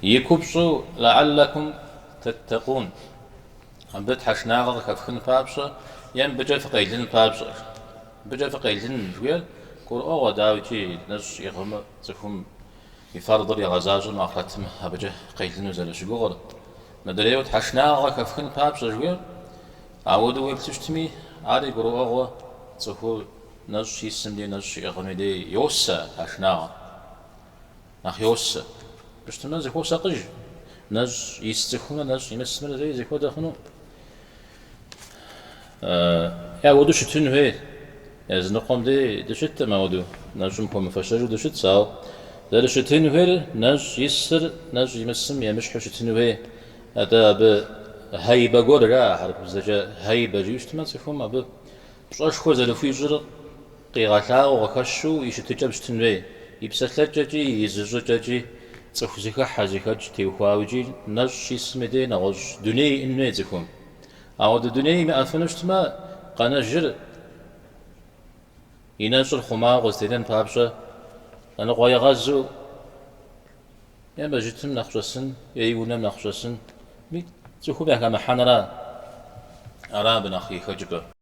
И купщӏэу лааллакум тэттэкъун, абы тхьэшынагъэ къыхэфхын папщӏэ е мыбыкӏэ фыкъелын папщӏэ. Мыбыкӏэ фыкъелын жыхуиӏэр гурыӏуэгъуэ, дауикӏи, нэщӏ иӏыгъмэ, цӏыхум и фэрдыр игъэзащӏэм ахърэтым абыкӏэ къелыну зэрыщыгугъыр. Мыдрейуэ тхьэшынагъэ къыхэфхын папщӏэ жыхуиӏэр, ауэдэу уеплъу щытми, ари гурыӏуэгъуэ, цӏыхур нэщӏ исым дей, нэщӏ щиӏыгъым и дей йосэ тхьэшынагъэм. Нэхъ йосэ. Щытмэ, зыхуосакъыж. Нэщӏ ис цӏыхумрэ нэщӏ имысымрэ зэи зэхуэдэ хъуну. Е ауэдэу щытын хуей. Языныкъуэм дей дыщыткъым ауэдэу, нэщӏым хуэмыфэщэжу дыщытщ, ауэ зэрыщытын хуейр нэщӏ исыр нэщӏ имысым емыщхьу щытын хуей. Атӏэ абы хьэйбэ гуэр жаӏэ хьэрыпыбзэкӏэ хьэйбэ жиӏэу щытмэ, цӏыхум абы пщӏэшхуэ зэрыхуищӏыр къигъэлъагъуэу къыхэщу и щытыкӏэм щытын хуей, и псэлъэкӏэкӏи, и зыщӏыкӏэкӏи, цӏыху зыхыхьэ, зыхэкӏ теухуауэ икӏи нэщӏ щисым и дей нэгъуэщӏ дуней иӏэн хуей цӏыхум. Ауэдэ дуней имыӏэфыну щытмэ, къэнэжыр и нэщӏыр хъумауэ къызэтенэн папщӏэ лъэныкъуэегъэзу е мэжджытым нэхъ щӏэсын, е и унэм нэхъ щӏэсын, цӏыхум яхэмыхьэнра, ара абы нэхъ и хэкӏыпӏэр.